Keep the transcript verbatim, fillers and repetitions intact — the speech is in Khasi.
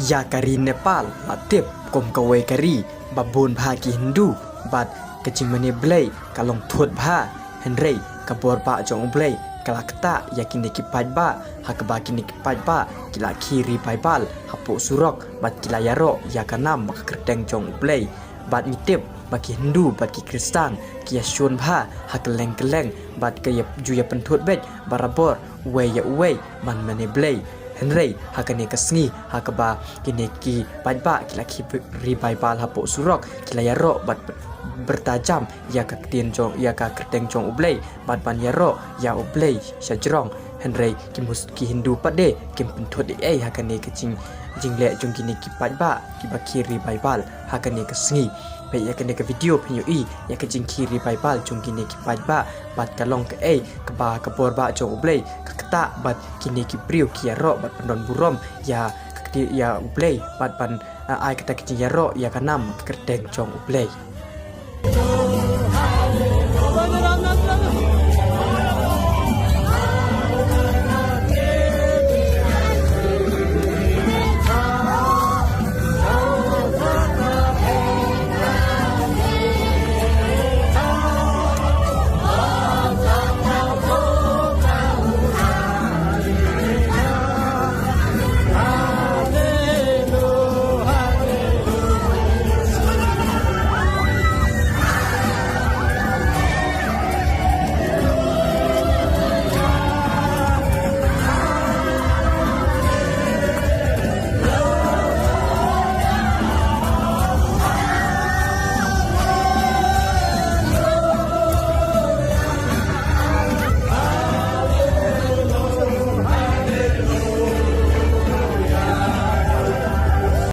Ïa ka ri Nepal la tip kum kawei ka ri ba bun bha ki Hindu bad ka jingmane Blei ka long thut bha. Hynrei ka bor bah jong U Blei ka la ktah ïa kine ki paidbah, ha kaba kine ki paidbah ki la khie revival hapoh surok bad ki la ïaroh ïa ka nam bad ka kyrteng jong U Blei. Bad ngi tip ba ki Hindu bad ki Khristan ki ïashun bha ha kylleng kylleng bad ki ïa ju ïa pynthut beit barabor uwei ïa uwei ban mane Blei. Hynrei ha kane ka sngi ha kaba kine ki paidbah ki la khie revival hapoh surok, ki la ïaroh bad byrta jam ïa ka ktien jong, ïa ka kyrteng jong U Blei bad ban ïaroh ïa U Blei sha jrong. Hynrei ki mus-, ki Hindu pat de kim pynthut ei ei ha kane ka jing, jingleh jong kine ki paidbah kiba khie revival ha kane ka sngi. Peit ïa kane ka video phin ïohi ïa ka jingkhie revival jong kine ki paidbah bad ka long kaei kaba ka bor bah jong U Blei ka ktah bad kine ki briew ki ïaroh bad pyndon burom ïa ka kti-, ïa U Blei bad ban, ah, ai kata ka jingïaroh ïa ka nam ka kyrteng jong U Blei.